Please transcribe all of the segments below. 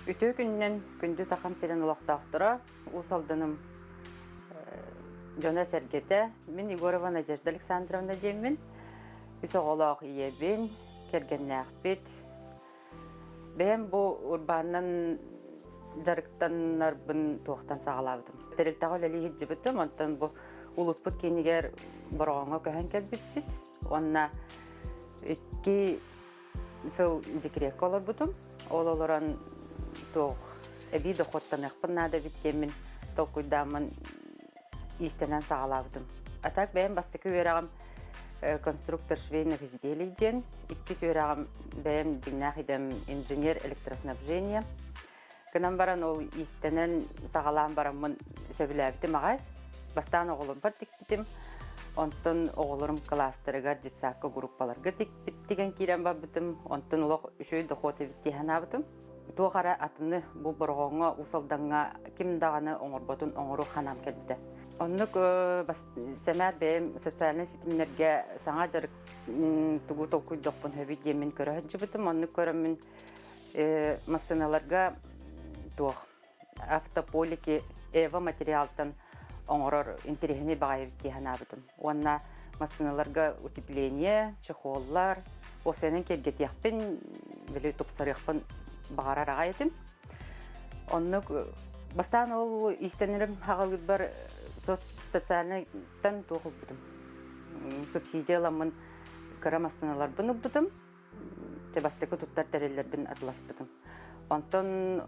Үтүө күнүнэн күндү Сахам сирин олохтоохторо, Уус Алданым дьоно-сэргэтэ, мин Егорова Надежда Александровна диэммин, үс оҕолоох ийэбин, кэргэннээхпит. Бэйэм бу урбаанынан дьарыктанарбын туохтан саҕалаабытым. Тэрилтэҕэ үлэлии сылдьыбытым, онтон бу улууспут киинигэр Бороҕоҥҥо көһөн кэлбиппит. Уонна 2 сыл декреккэ олорбутум. Ол олорон туох эбии дохуоттаныахпын наада эбит диэммин толкуйдааммын иистэнэн саҕалаабытым. А так бэйэм бастакы үөрэҕим конструктор швейных изделий диэн, иккис үөрэҕим бэйэм дьиҥнээх идэм инженер электроснабжения. Гынан баран ол иистэнэн саҕалаан бараммын сөбүлээбитим аҕай. Бастаан оҕолорбор тикпитим. Онтон оҕолорум кылаастарыгар детсадка группаларга тикпит тигэн киирэн барбытым. Онтон олох үчүгэй дохуот эбит дии санаабытым. Туох эрэ атыны бу Бороҕоҥҥо, Уус Алдаҥҥа ким даҕаны оҥорботун оҥоруу ханаам кэлбитэ. Оннук сэмээр бэйэм социальнай ситимнэргэ саҥа дьарык тугу толкуйдуохпун сөбүй диэммин көрө сылдьыбытым. Оннук көрөммүн массыыналарга туох автополики эва материалтан оҥорор интэриэһинэй баҕайы эбит дии санаабытым. Уонна массыыналарга утепление, чехоллар, уопсайынан киэргэтиэхпин, били тупсарыахпын баҕарар аҕай этим. Оннук бастаан ол иистэнэрим хаҕалыырбар социальнайтан туох ылбытым. Субсидия ыламмын кыра массыыналарбын ылбытым. Дьэ бастакы туттар тэриллэрбин атыласпытым. Онтон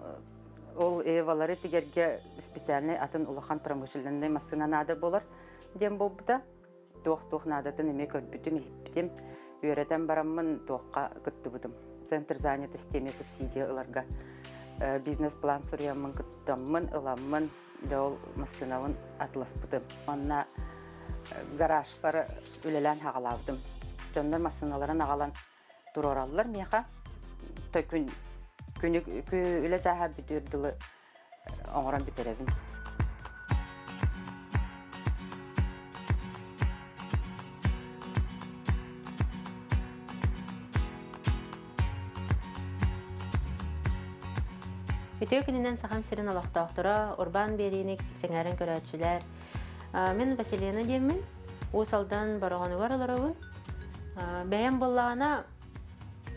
ол Эвалары тигэргэ специальнай атын улахан промышленнай массыына наада буолар диэн буолбута. Туох-туох наадатын эмиэ көрбүтүм, иһиппитим. Үөрэтэн бараммын туохха кыттыбытым. Центр занятости эмиэ субсидия ыларга бизнес-план суруйаммын кыттаммын, ыламмын, дьэ ол массыынабын атыласпытым. Онно гаражпар үлэлээн хаҕалаабытым. Дьоннор массыыналарын аҕалан туруораллар миэхэ. Той күн күнү үлэ чааһа бүтүөр дылы оҥорон бүтэрэбин. Үтүө күнүнэн Сахам сирин олохтоохторо, урбаан биэриини сэҥээрэн көрөөччүлэр. Мин Василина диэммин, Уус Алдан Бороҕонугар олоробун. Бэйэм буоллаҕына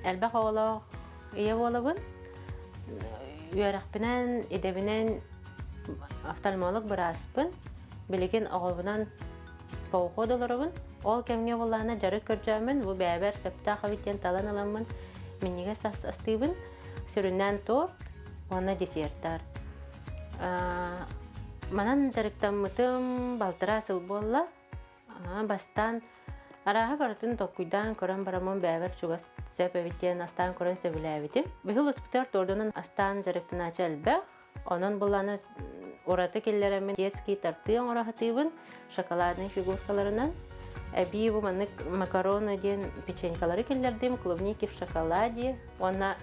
элбэх оҕолоох ийэ буолабын. Үөрэхпинэн, идэбинэн офтальмолог бырааспын. Билигин оҕобунан по уходу олоробун. Ол кэмҥэ буоллаҕына дьарык көрдьөөммүн, бу бэйэбэр сөптөөх эбит диэн талан ыламмын минньигэс ас астыыбын. Сүрүннээн торт уонна десерттар. Манан дьарыктаммытым балтараа сыл буолла. Бастаан арааһы барытын толкуйдаан көрөн бараммын бэйэбэр чугас сөп эбит диэн астаан көрөн сөбүлээбитим. Биһил успутар тордунан астаан дьарыктанааччы элбэх. Онон буланы ураты киллэрэммин детский торты оҥоро сатыыбын шоколаднай фигуркаларынан. Эбии бу маннык макароны диэн печенькалары киллэрдим, клубники в шоколаде уонна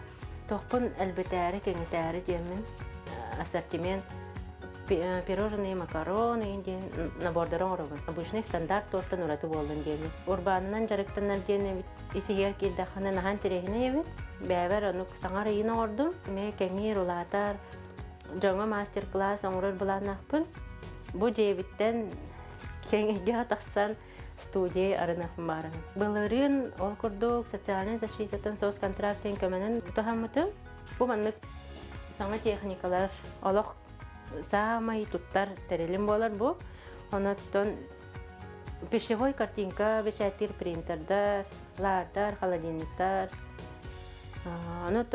туохпун элбэтээри, кэҥэтээри диэммин ассортимент пирожные макароны диэн набордары оҥоробун. Обычный стандарт туортан ураты буоллун диэммин. Урбаанынан дьарыктанар диэн эбит ис-иһигэр киирдэххинэ наһаа интэриэһинэй эбит. Бэйэбэр оннук саҥа арыйыыны оҥордум. Эмиэ кэҥиир, улаатар, дьоҥҥо мастер-класс оҥорор былааннаахпын. Бу дьиэбиттэн киэҥ эйгэҕэ тахсан студия арыныахпын баарым. Былырыын ол курдук социальнай защитатын соцконтракт диэн көмөнөн туһаммытым. Бу маннык саҥа техникалар олох саамай туттар тэрилим буолар бу. Онон пищевой картинка бэчээттиир принтердар, лаардар, холодильниктар. Онон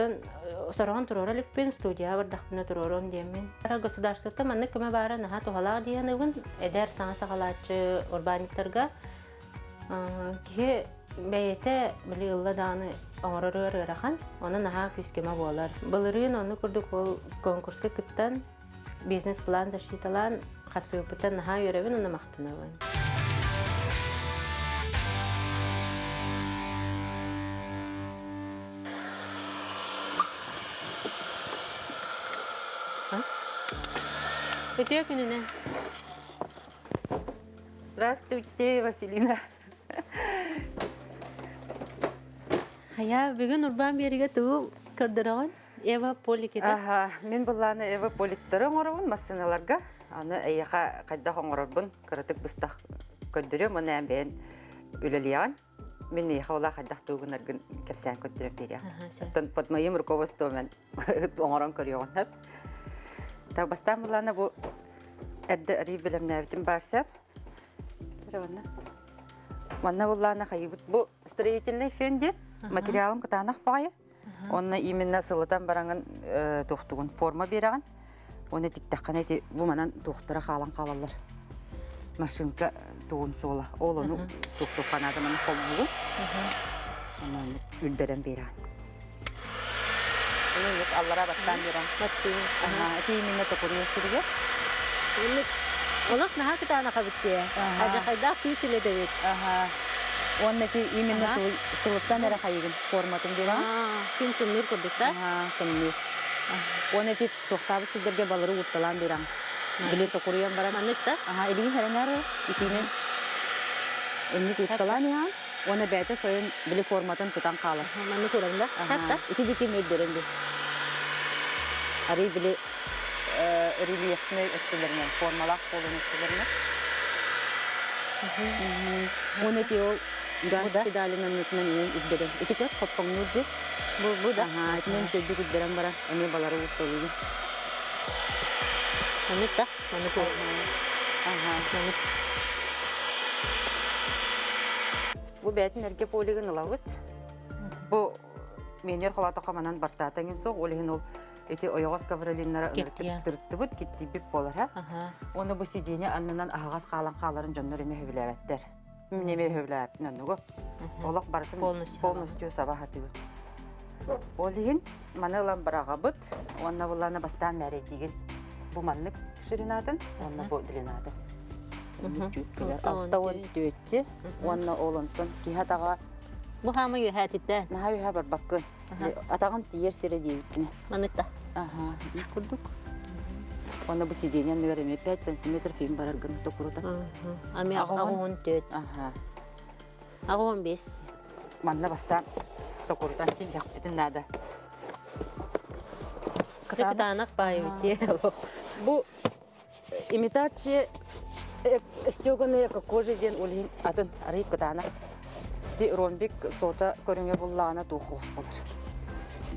сороҕун туруора иликпин, студияҕа бардахпына туруоруом диэммин. Государствоттан маннык көмө баара наһаа туһалаах дии саныыбын. Эдэр саҥа саҕалааччы урбаанньыктарга киһи бэйэтэ били ылла даҕаны оҥорор ыарахан, онон наһаа күүс-көмө буолар. Былырыын оннук курдук ол конкурска кыттан бизнес-план защиталаан хапсыбыппыттан наһаа үөрэбин уонна махтанабын. Үтүө күнүнэн. Здравствуйте, Василина. Хайа, бүгүн урбаан биэригэ тугу көрдөрөҕүн? Ева Полик это? Аха, мин былааны Ева Поликтары оҥоробун массыыналарга. Аны эйиэхэ хайдах оҥорорбун кыратык быстах көрдөрүөм уонна эн бэйэн үлэлиэҕин. Мин миэхэ ола хайдах тугунаргын кэпсээн көрдөрөн биэриэм. Оттон под моим руководством мен оҥорон көрүөҕүн сөп. Так бастаан былаана бу эрдэ арыый бэлэмнээбитим баар сөп. Манна буллаана хайыбыт бу строительный фен диэн материалым кытаанах баҕайы. Онно именно сылытан бараҥын туохтугун форма биэрэҕин. Уонна тиктэххинэ ити бу манан туохтара хаалан хаалаллар. Машинка тугун суола. Ол ону туохтухханаата маны холбугун. Онон үрдэрэн биэрэҕин. Онон аллара баттаан биэрэн. Баттыын. Аха, ити именно токуруйар сиригэр. Олох наһаа кытаанах эбит дии. Адьахайдаах күүс үлэдэбит. Аха. Уонна ити именно сылыттан эрэ хайыгын форматын биэрэҕин. Син сымныыр курдук да? Аха, сымныыр. Уонна ити туохтаабыт сирдэргэ балары уурталаан биэрэҕин. Били токуруйан баран. Маннык да? Аха, илиин хэрэнээр итиинэн инник уурталаан иһэҕин. Уонна бэйэтэ сойон били форматын тутан хаалар. Маннык уурабын да? Аха. Ити диким өйдөрөн бил. Арый били рельефнэй өттүлэринэн, формалаах буолун өттүлэринэн. Уонна ити ол газ педалин аннытынан иҥэн үрдэрэн. Ити көр хоппоҥнуур дии. Бу, бу да? Аhaa, итинэн үчүгэйдик үрдэрэн баран, эмиэ балары уурталыыбын. Маннык да? Маннык Аhaa. Маннык. Бу бэйэтин эргэ полигын ылабыт. Бу менер холоотоххо манан бартаата эҥин суох, ол иһин ол ити ойоҕос ковролиннара ынырыттыбыт, киттийбит буолар. Уонна бу сидиэньэ аннынан аһаҕас хаалан хааларын дьоннор эмиэ сөбүлээбэттэр. Мин эмиэ сөбүлээбэппин оннугу. Олох барытын полностью саба сатыыбыт. Ол иһин маны ылан быраҕабыт уонна буллаана бастаан мээрэйдиигин. Бу маннык ширинатын уонна бу длинатын. 64 уонна ол онтон киһи атаҕа Бу хаама үөһээтиттэ. Наһаа үөһэ барбаккын. Атаҕын тиийэр сирэ диэбиккинэ. Маннык да. Аха, ити курдук. Уонна бу сиденье анныгар эмиэ 5 сантиметр фильм барар гына токурута. Ами аҕуһун төрт. Аха. Аҕуһун бес. Манна бастаан токурутан симпэхпитин наада. Кытаанах баайыбыт Бу имитация стеганая кожа диэн ол иһин атын арый кытаанах. Ти ромбик сота көрүҥэ буллаҕына туох оҕус болар.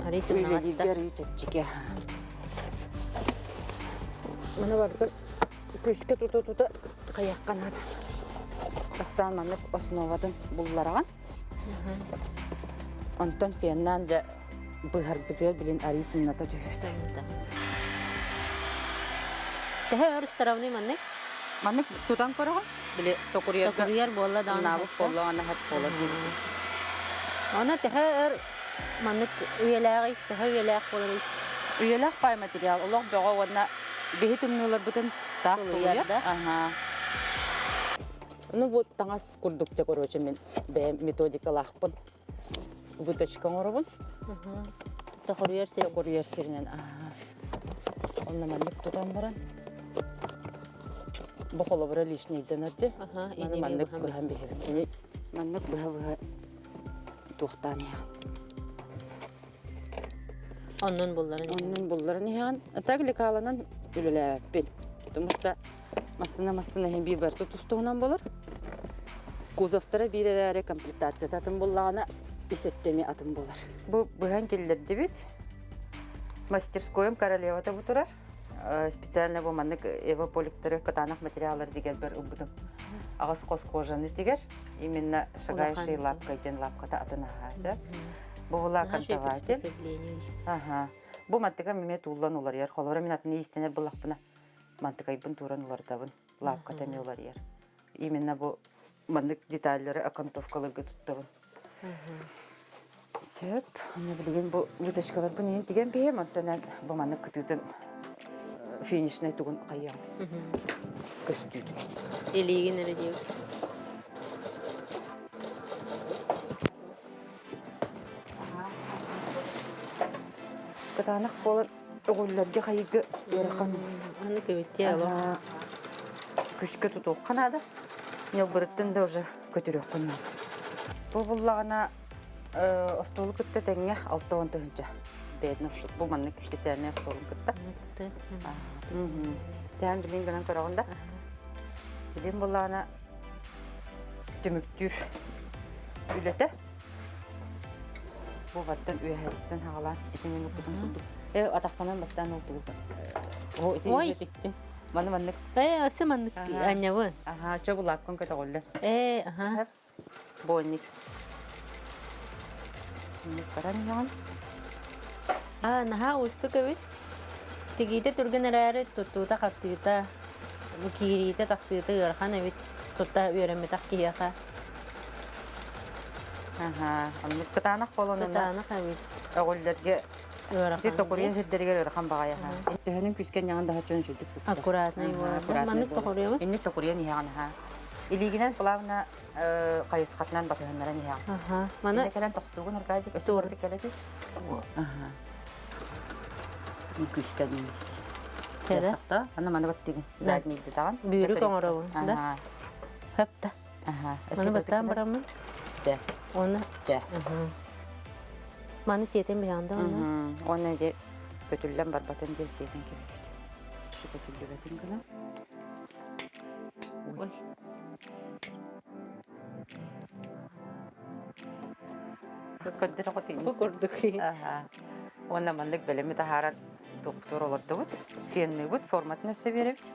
Арый сымнаҕаста. Арый чэпчэки. Маны барытын күскэ тута-тута хайахха наада. Бастаан маннык основатын буллараҕын. Онтон феннаан дьэ быһарбытыгар билин арыы сымната түһүбүт. Төһө өр ыстарабыный маннык? Маннык тутан көрөҕүн. Били токуруйарга Токуруйар буолла даҕаны сымнаабыт буолла аны хат буолар диэбитим. Аны төһө өр маннык үйэлээҕий, төһө үйэлээх буоларый? Үйэлээх паай материал олох бөҕө уонна биһи тымныыларбытын таах Тулуйар да? Аха. Ну вот таҥас курдук дьэ короче мин бэйэм методикалаахпын. Выточка оҥоробун. Тохоруйар сир. Тохоруйар сиринэн. Онно маннык тутан баран бу холобура лишнейденер дьэ. Маны маннык быһан биһэбин. Кини маннык быһа-быһа туохтаан иһэҕин. Оннун булларын Оннун булларын иһэҕин. Так лекаланан үлэлээбиппин. Потому что массына-массына иһин биир барыта тустуһунан болор. Кузовтара биир эрээри комплектацията атын буллаҕына ис өттө эмиэ атын буолар. Бу быһан киллэрдибит. Мастерскойум королевата бу турар. Специально бу маннык эвополиктары кытаанах материаллар дигэрбэр ылбытым. Аҕыс хос кожаны тигэр. Именно шагающий лапкой диэн лапката атын аһаасы. Бу була кантователь. Ага. Бу мантыка эмиэ тууллан уларыйар. Холоро мин атын иистэнэр буллахпына мантыкайбын тууран уларытабын. Лапката эмиэ уларыйар. Именно бу маннык деталлары окантовкаларга туттабын. Сөп. Аны билигин бу выточкаларбын иһин тигэн биһиэм, онтон бу маннык кытыытын финишнай тугун хайыам көстүүтүн. Илиигин эрэ диэбит. Кытаанах буолан Оҕоллорго хайыгы ыарахан олус. Аны көбүттиэ олох. Күскэ тутуохха наада. Ньылбырыттын да уже көтүрүөххүн наада. Бу буллаҕына остуолу кытта тэҥҥэ 60 тыһыынча. Бэйэтин бу маннык специальный остуолун кытта. Тээн билин гынан көрөҕүн да. Билин буллаана түмүктүүр үлэтэ. Бу баттан үөһэттэн хаҕалаан итинэн уккутун курдук. Э атахтанан бастаан ол тугу. О ити Ой. тиктин. Маны маннык. Э өссө маннык анньабын. Аха, чобулааккын көтөҕүллэр. Э аха. Бонник. Баран иһэҕин. Аа, наһаа уустук эбит. Тигиитэ түргэн эрээри, туттуута-хаптыыта, киириитэ, тахсыыта ыарахан эбит. Тутта үөрэммэтэх киһиэхэ. Аха, оннук кытаанах буолан Кытаанах эбит. Өҕүллэргэ ыарахан. Токуруйа сирдэригэр ыарахан баҕайы. Төһөнүн күүскэн ньаҕын да чон үчүгдүк сыстар. Аккуратный буолан. Маннык токуруйабын. Инник токуруйан иһэҕин аха. Илиигинэн плавно хайысхатынан батыһыннаран иһэҕин. Аха. Маны кэлэн тохтуугун аркаадик өссө кырдык кэлэ түс. Аха. Күүскэ димис. Чэдэ. Тохто. Аны маны баттыгын. Задний даҕан. Бүүрүк оҥоробун да. Аха. Хөп да. Аха. Маны баттаан бараммын. Дьэ. Уонна. Дьэ. Маны сиэтин биһаанда уонна. Уонна ди көтүллэн барбатын диэн сиэтин кэбиппит. Шу көтүллүбэтин гына. Ой. Көрдөрө хотуйбут. Бу курдук. Аха. Уонна маннык бэлэми таһааран доктор олордубут. Фенныыбыт, форматын өссө биэрэбит.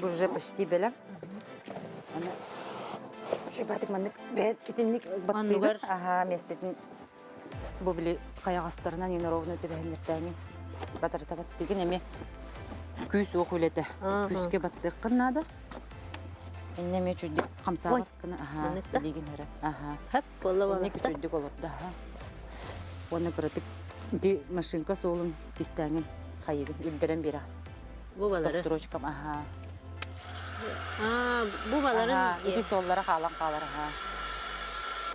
Уже почти бэлэм. Аны шөбатык маннык итинник баттыыбыт. Аха, местетин бу били хайаҕастарынан иноровна түбэһиннэртээҥин батарыта баттыгын эми күүс уох үлэтэ. Күүскэ баттыаххын наада. Инне эмиэ үчүйдүк хамсаабат гына аха билигин эрэ аха. Хөп буолла Инник үчүйдүк олордо аха. Уонна кыратык ити машинка суолун кистээҥин хайыгын үрдэрэн биэрэ. Бу балары. Строчкам аха. Аа, бу баларын ити суоллара хаалан хаалар аха.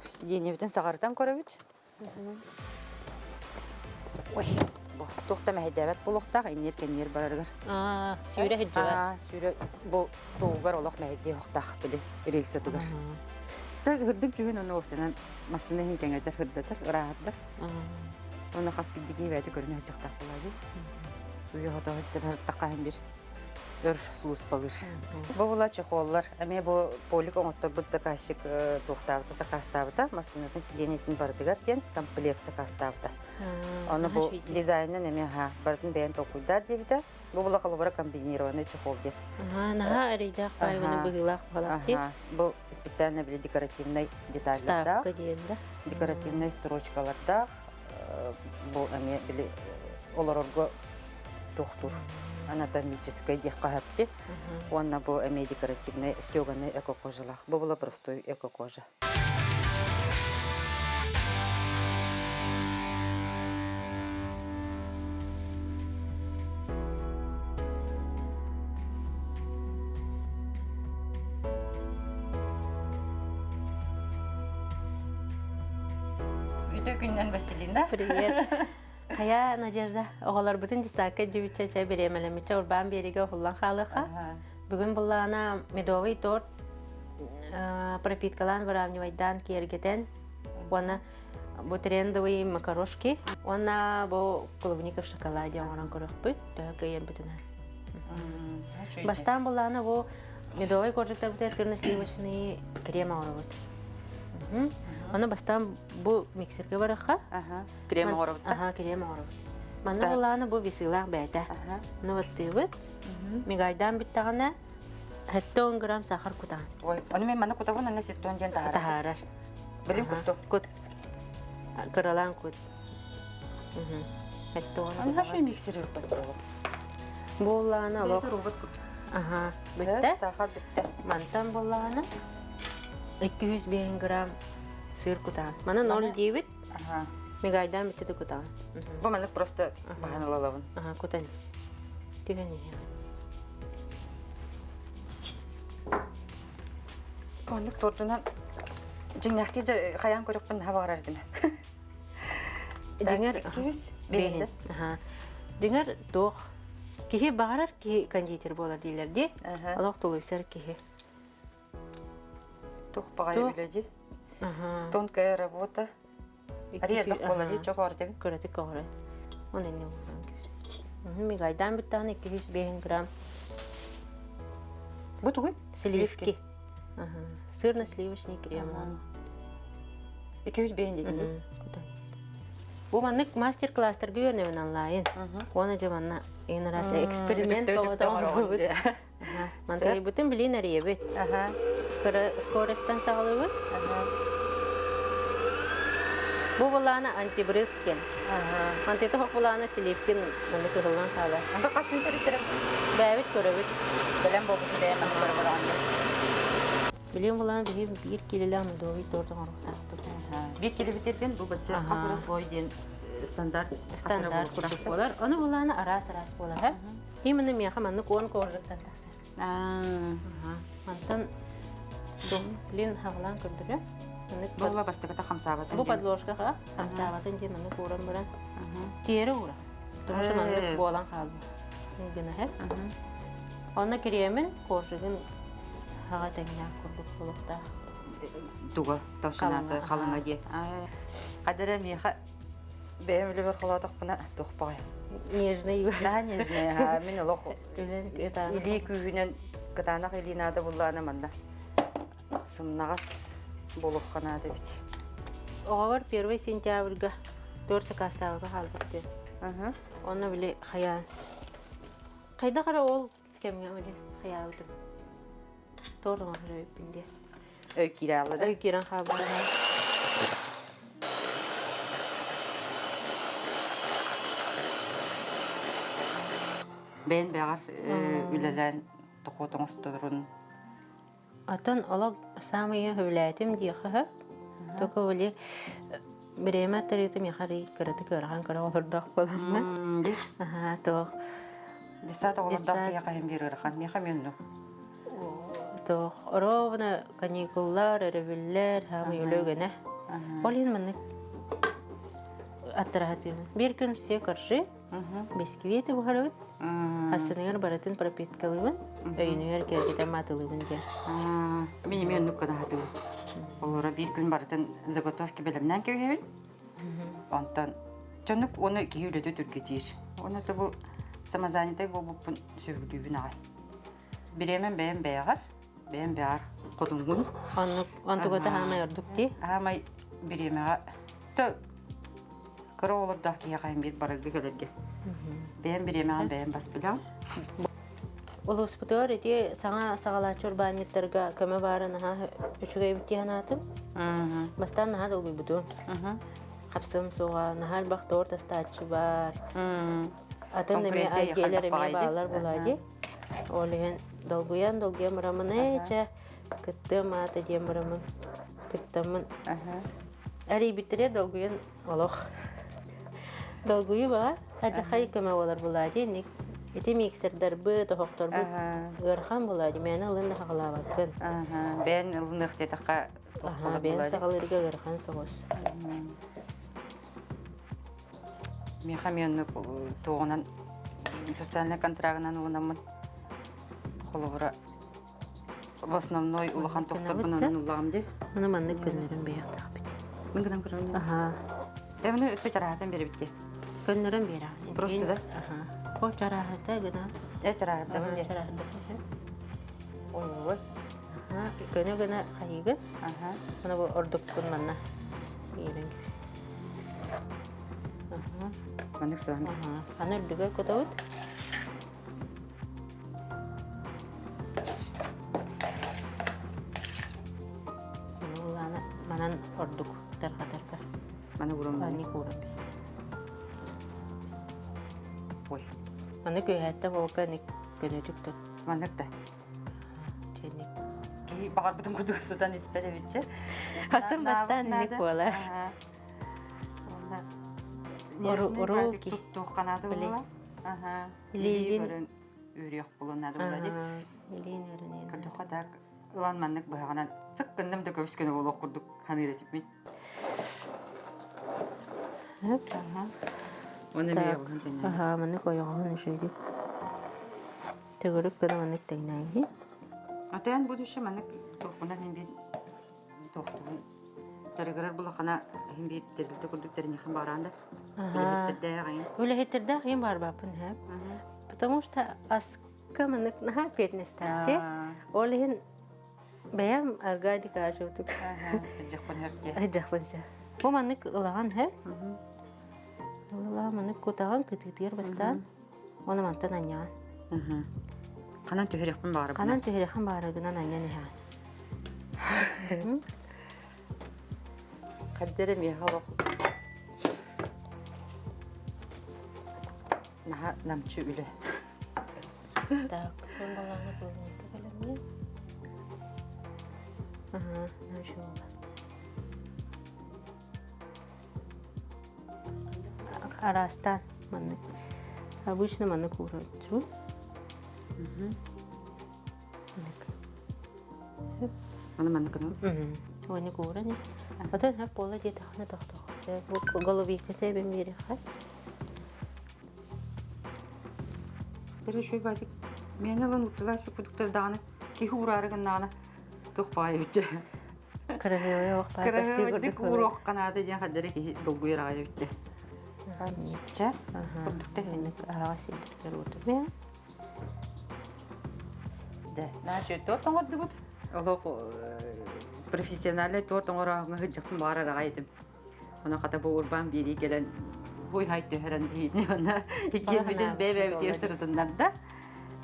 Сиденьебитин саҕарытан көрөбүт. Ой, бу туох да мэһэйдээбэт буолуохтаах, инниэр-кэнниэр барарыгар. Аа, сүүрэ сылдьыбат. Аа, сүүрэ бу тугугар олох мэһэйдиэ уохтаах били рельсатыгар. Хырдык дьүһүн ону уопсанан массыына иһин кэҥэтэр, хырдатар, ырааһырдар. Оны хас биирдии бэйэтэ көрүнэ сылдьахтаах буолаа дии. Сууйа хото сылдьар таххаһын бир өр сулууспалыыр. Бу була чехоллар. Эмиэ бу полик оҥотторбут заказчик туохтаабыта, сакаастаабыта, массыынатын сидиэнньэтин барытыгар диэн комплект сакаастаабыта. Ону бу дизайнын эмиэ аһа барытын бэйэн толкуйдаар диэбитэ. Бу була холобура комбинированный чехол диэн. Наһаа эрэйдээх баайбаны быһыылаах буолаах дии. Бу специально били декоративный детальдардаах, декоративный строчкалардаах. Бу эмиэ били олорорго туохтуур анатомическай диэххэ сөпти. Уонна бу эмиэ декоративный стеганый эко-кожалаах. Бу была простой эко-кожа. Үтө күннэн Василина. Привет. Хайа, Надежда, оҕолорбутун десакка дьүбүччэ чэ бириэмэлэммиччэ урбаан биэригэ уһуллан хаалыаха. Бүгүн буллаана медовый торт пропиткалаан выравнивайдаан киэргэтэн уонна бу трендовый макарошки уонна бу клубника в шоколаде оҥорон көрүөхпүт төһө кыайарбытынан. Бастаан буллаана бу медовый коржиктарбытыгар сырно-сливочный крем оҥоробут. Ону бастаан бу миксергэ барыахха. Крем оҥоробут да? Аха, крем оҥоробут. Манна булааны бу висылаах бэйэтэ. Ону баттыыбыт. Мигайдаан бүттэҕинэ 70 грамм сахар кутаҕын. Ой, ону мен манна кутабын, аны сеттон диэн таһаарар. Таһаарар. Билим кутту. Кут. Кыралаан кут. Сеттон. Аны şu миксери баттыбыт. Буоллаҕына олох. Робот кут. Аха, бүттэ. Сахар бүттэ. Мантан буоллаҕына 205 грамм сыр кутаҕын. Маны 0 диибит. Аха. Мигайдаан бүттэ да кутаҕын. Бу маннык просто баһан ылалабын. Аха, кутан ис. Түһэн иһин. Оннук тордунан дьиҥнээхтии дьэ хайаан көрөхпүн наһаа баҕарар этим. Дьиҥэр Күүс бэйэтэ. Аха. Дьиҥэр туох киһи баҕарар киһи кондитер буолар дииллэр дии. Олох тулуйсар киһи. Туох баҕайы үлэ дии. Тонкая работа. Арыйар буолла дии, чок оҕор Кыратык оҕор. Он инне ууран кэбис. Мигайдаан бүттэҕинэ 205 грамм. Бу тугуй? Сливки. Сырно-сливочный крем. 205 диэтин. Бу маннык мастер-класстарга үөрэнэбин онлайн. Уонна дьэ манна эн араас эксперимент оҥоробут. Мантайбытын билин эрийэбит. Кыра скоростан саҕалыыбыт. Бу былаана антибрызг диэн. Мантыта хох былаана сливкин манна кыһыллан хаалар. Анда хас күн көрүттэрэ? Бэйэбит көрөбүт. Бэлэм буолбут бэйэм манна көрө бараҕын. Билим былаан биһи биир килилээх медовый торт оҥоруохтаахпыт. Биир килибитирдин бу бачча хас эрэ слой диэн стандарт стандарт курдук буолар. Ону былаана араас-араас буолар. Именно миэхэ маннык 10 коржиктан тахсар. Мантан блин хаҕалаан көрдөрө. Буолла бастакыта хамсаабатын. Бу подложкаҕа хамсаабатын диэн маннык ууран баран тиэрэ уура. Потому что маннык буолан хаалбыт. Гына Онно кириэмин коржигын хаҕа тэҥнээх курдук буолуохтаах. Туга толщината халыҥа диэ. Хадара миэхэ бэйэм үлэбэр холоотохпуна туох баҕай. Нежный. Наһаа нежный. Мин олох илии күүһүнэн кытаанах илии наада буллаана манна сымнаҕас буолуохха наада эбит. Оҕобор 1 сентябрьга торт сакаастаабакка хаалбыт. Онно били хайаан хайдах эрэ ол кэмҥэ били хайаабытым. Торт оҥорор эбиппин диye. Өй киирэ хаалла да? Өй киирэн хаалбыта. Бэйэн бэҕэр үлэлээн дохуот оҥосторун Атын олох саамай сөбүлээтим диэхэ Только били бириэмэ аттарыыта миэхэ арый кыратык ыарахан көрө олордох буоламмын. Аха, туох Десат оҕолордоох киһиэхэ иһин биир ыарахан. Миэхэ мүнну. Туох ровно каникуллар, өрөбүллэр, хаамый үлэ үгэнэ. Ол иһин маннык аттараһатыыбын. Биир күн все коржи, Бисквити буһарабыт. Ассыныгар барытын пропиткалыыбын, өйүнүгэр киэргэтэн маатылыыбын диэн. Мин эмиэ оннук гына сатыыбын. Олоро биир күн барытын заготовка бэлэмнээн кэбиһэбин. Онтон дьонук уону киһи үлэтэ түргэтиир. Уонна то бу самозанятай буолбуппун сөбүлүүбүн аҕай. Бириэмэм бэйэм бэйэҕэр, бэйэм бэйэҕэр хотунгун. Оннук онтугата хаамай ордук дии. Хаамай бириэмэҕэ то Кыра оҕолордоох киһиэхэ биир барарга кэлэргэ. Бэйэм бириэмэҕин бэйэм бас билэҕин. Улууспутугар ити саҥа саҕалааччы урбаанньыттарга көмө баара наһаа үчүгэй эбит дии санаатым. Бастаан наһаа долгуйбутум. Хапсым суоҕа, наһаа элбэх торт астааччы баар. Атын эмиэ айгиэлэр эмиэ баалар буолаа дии. Ол иһин долгуйан долгуйан бараммын ээ чэ кыттыам аата диэн бараммын кыттаммын Эрийбиттэрэ долгуйан олох. Долгуйуу баҕа адьахай көмө буолар булаа дии инник. Ити миксердарбыт, оһохторбут ыарахан булаа дии мээнэ ылын да хаҕалаабаккын. Бэйэн ылыныах диэтэххэ Бэйэн саҕалыырга ыарахан соҕус. Миэхэ эмиэ оннук туоҕунан социальнай контрагынан ылынаммын холобура В основной улахан тохторбун онон улаҕам дии. Аны маннык көннөрөн биэриэхтээхпит. Мин гынан көрөмүн. Аха. Эбини өссө чарааһатан биэрэбит дии. Көннөрөн биэрэҕин. Просто да? Аха. О чарааһата гына. Э чарааһардабын дии. Чарааһарда. Ой. Аха. Көнө гына хайыгын. Аха. Аны бу ордуккун манна иирэн кэбис. Аха. Маннык сыһан. Аха. Аны үрдүгэр кутабыт. Манан ордук тарҕатарга. Маны ууран Маннык ууран бис. Ой. Маны күөһээттэ буолка ник көнөтүк тут. Маннык да. Чэнник. Киһи баҕарбытын курдук сытан испэт эбитчэ. Атын бастаан ник буолар. Нежный туттуохха наада буолла. Илиигин көрөн үөрүөх буолуон наада буолла дии. Илиин өрүнэн. Көрдөххө так ылан маннык быһаҕынан тык гынным да көбүс көнө буолуох курдук саныыр этипмин. Уонна эмиэ ойоҕоһун тэҥнээн. Аһаа, маннык ойоҕоһун үчүгэйдик төгүрүк гына маннык тэҥнээҥҥин. Атыан будущее маннык туохпунан мин биир туохтугун. Дьарыгырар булахана иһин биир тэрилтэ курдук тэринихин баараан да. Үлэһиттэрдээх эҥин. Үлэһиттэрдээх иһин баарбаппын һэ. Потому что аска маннык наһаа ответственностаах Ол иһин бэйэм Аркадий Качевтук. Дьахпын хөп дии. Дьахпын сэ. Бу маннык ылаҕан һэ. Ылала маннык кутаҕын кытыытыгар бастаан. Оны мантан анньаҕын. Ханан түһэриэхпин баҕарабын. Ханан түһэриэххин баҕараргынан анньан иһэҕин. Хаддere миэхэ олох наһаа намчы үлэ. Так, балаҕаны клубника бэлэмниэ. Ага, нашел. Араастаан маннык. Обычно маннык уураччыбын. Аны маннык гынабын. Уонна ууран ис. Отон хөп буола диэтэххинэ тохтоох. Бу голубиката эбин биэриэххэ. Бери үчүгэй баайдык мээнэ ылан утталаспыт кудуктар даҕаны киһи уураары гыннаҕына туох баҕайы эбит Кыраһыабай ох баар көстүү курдук ууруох канаата диэн хаддары киһи долгуйар аҕай эбит Чэ, курдук Инник аһаҕас сирдэригэр уурдум. Да, значит, торт оҥордубут. Олох профессиональный торт оҥорооһуҥҥа сылдьахпын баҕарар аҕай этим. Ону хата бу урбаан биэрии кэлэн буй-хай түһэрэн биһиини уонна иккиэн бэйэ-бэйэбитигэр сырытыннарда.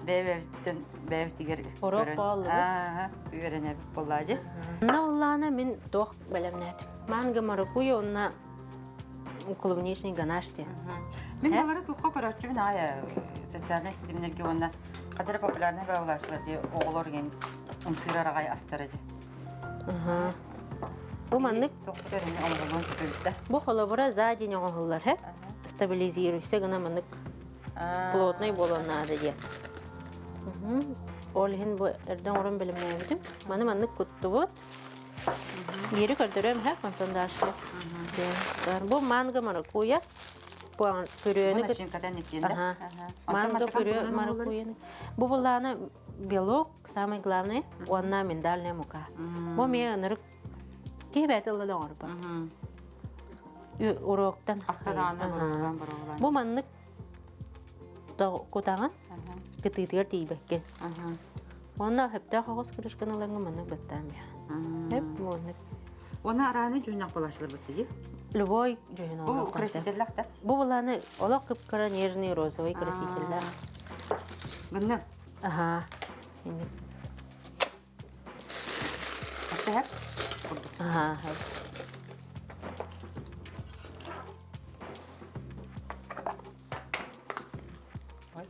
Бэйэ-бэйэбиттэн бэйэбитигэр Уруок буоллубут. Үөрэнэбит буоллаа дии. Онно уллаана мин туох бэлэмнээтим. Манго маракуйя уонна клубничный ганаш диэн. Мин балары туохха көрөөччүбүн аайы социальнай ситимнэргэ уонна хадара популярнай баҕалааччылар дии оҕолор диэн ымсыырар аҕай астара дии. Бу маннык Бу Бу холобура за день оҥоһуллар һэ стабилизируйся гына маннык плотный буолуон наада диэн. Ол иһин бу эрдэ оҥорон бэлэмнээбитим. Маны маннык куттубут. Биири көрдөрөм һэ, онтон дальше. Бу манго маракуйя. Пүрүөнү Манго пүрүө маракуйяны. Бу буллаана белок, самое главное, уонна миндальная мука. Бу эмиэ ынырык киһи бэйэтэ ылла да оҥорбот. Уроктан. Бу маннык кутаҕын кытыытыгар тиийбэккин. Уонна сөптөөх оҕус крышканы ылаҥҥын маннык баттаан биэҕин. Сөп маннык. Уонна арааны дьүһүннэх буолааччылар дии. Любой дьүһүн Бу красителлээх да? Бу былааны олох кып-кыра нежный розовый красителлээх. Гынна. Аха. Инник. Аттыһар? Аха. Ой.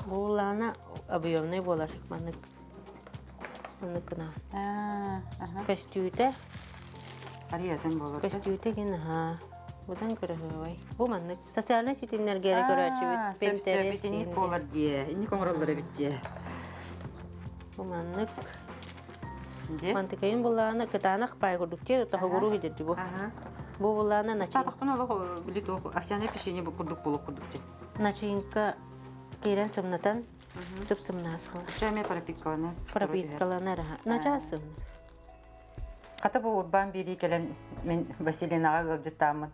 Буулаана объемный буолар маннык маннык гына. Көстүүтэ. Арыйатын буолар. Көстүүтэ гин аха. Будан көрөһүөй. Бу маннык социальнай ситимнэргэ эрэ көрөөччүбүт. Сөп сөп инник буолар дии. Инник оҥороллор эбит дии. Бу маннык. Мантыкайын буллаана кытаанах паай курдук дии тоһугуруу хидирди бу. Бу буллаана начин. Статахпын олох били туох овсяное печенье бу курдук буолуох курдук дии. Начинка киирэн сымнатан сып сымнаас хала. Чэ пропиткалана. Пропиткалана раха. Начаас сымнас. Хата бу урбаан биэрии кэлэн мин Василинаҕа ыалдьыттааммын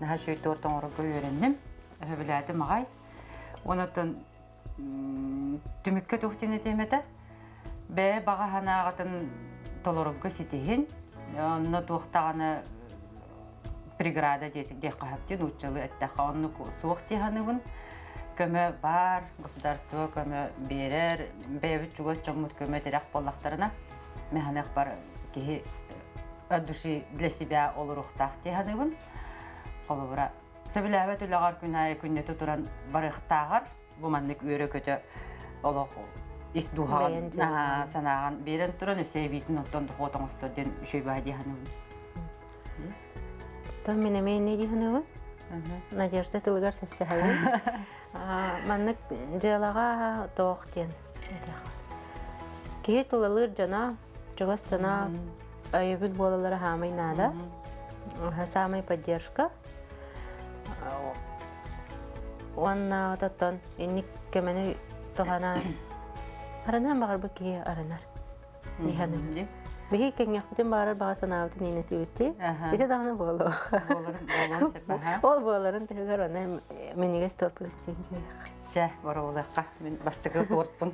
наһаа үчүгэй торт оҥорорго үөрэнним. Өһөбүлээтим аҕай. Онотон түмүккэ туох диэн этиэм этэ? Бэйэ баҕа санааҕытын толорорго ситиһин. Онно туох даҕаны преграда диэххэ сөп дии нууччалыы эттэххэ оннук суох дии саныыбын. Көмө баар, государство көмө биэрэр, бэйэбит чугас дьоммут көмө тирэх буоллахтарына, механыахпар киһи от души для себя олоруохтаах дии саныыбын. Холобура, сөбүлээбэт үлэҕэр күн аайы күннэтэ туран барыахтааҕар бу маннык үөрэ-көтө олох ис дууһаҕын санааҕын биэрэн туран өссө эбиитин оттон дохуот оҥостор диэн үчүгэй баҕа дии саныыбын. Оттон мин эмиэ инньэ дии саныыбын. Надежда тылыгар сөпсөһөбүн. Маннык дьыалаҕа туох диэн киһи тулалыыр дьоно, чугас дьоно өйөбүл буолаллара хаамай наада. Саамай поддержка. Уонна ототтон инник көмөнү туһанан арыныан баҕарбыт киһи арынар. Диһаным. Биһи кэҥҥэхпитин баарар баҕа санаабытын иинэтибитти. Ити даҕаны буолуо. Буоларын сөп. Ол буоларын туһугар оны минигэс торпут сен Чэ, боробулыахха. Мин бастакы тортпун.